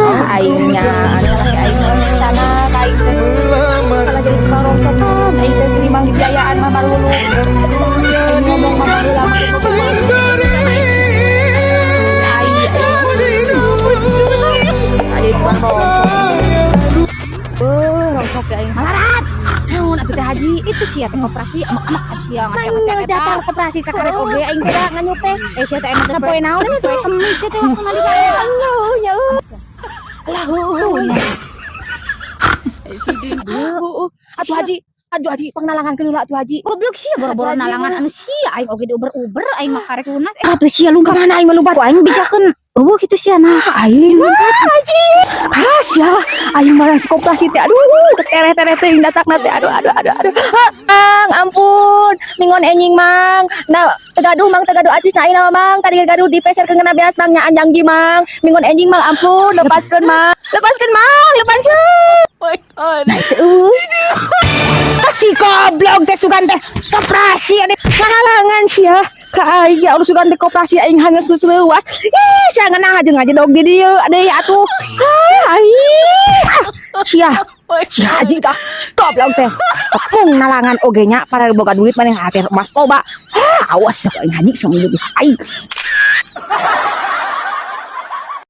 Ah, aing nya anu laki aing mah sana ka aing teh. Kalau jadi tukang rongsok kan aing teh geuning mang dibiayaan mah marulu. Aing ngomong mah baheula mah aing aing tukang rongsok. Eh, rongsok ya aing malarat. Naon atuh teh, Haji? Itu sia teh koperasi amak-amak kan sia Mangga datar koperasi kakarek oge aing teh da nganyuk teh. Eh, sia teh emang teh Nah, poe naon ini teh? Kemis sia teh waktu di sana. Nya nya. Lah, heueuh. Heueuh. Atuh Haji, aduh Haji, pangnalangan heula atuh, Haji. Goblok sia, boro-boro Haji, nalangan mah. Anu sia aing oge diuber-uber, aing mah karek lunas. Eh, Atuh sia lu mana aing mah lumpat? Ku aing bejakeun euweuh kitu sia nah. Aing Haji. Ah, sia, aing mah si koperasi teh, aduh, tereh-tereh teuing datakna teh, aduh aduh aduh aduh. Mang, ampun, mingon enjing, Mang. Nah, teu gaduh, Mang, teu gaduh acis na aing mah, Mang. Tadi gaduh dipeser ke ngeuna beas, Mang, nya anjang Mang. Mingon enjing, Mang, ampun, lepaskeun, Mang. Lepaskeun, Mang, lepaskeun. My God. Nah, itu. Si goblok teh sugan teh koperasi ane ngahalangan sia. Ka aing, ya Allah, sugan teh koperasi aing hanya susu leuwas. Ih, sia ngeunah aja ngajedog di dieu ade atuh. Ah, aing. Ah, sia. Si Haji tah goblok teh. Tepung nalangan oge nya para boga duit maneh hati emas loba. Ah, awas ya aing Haji sama aing.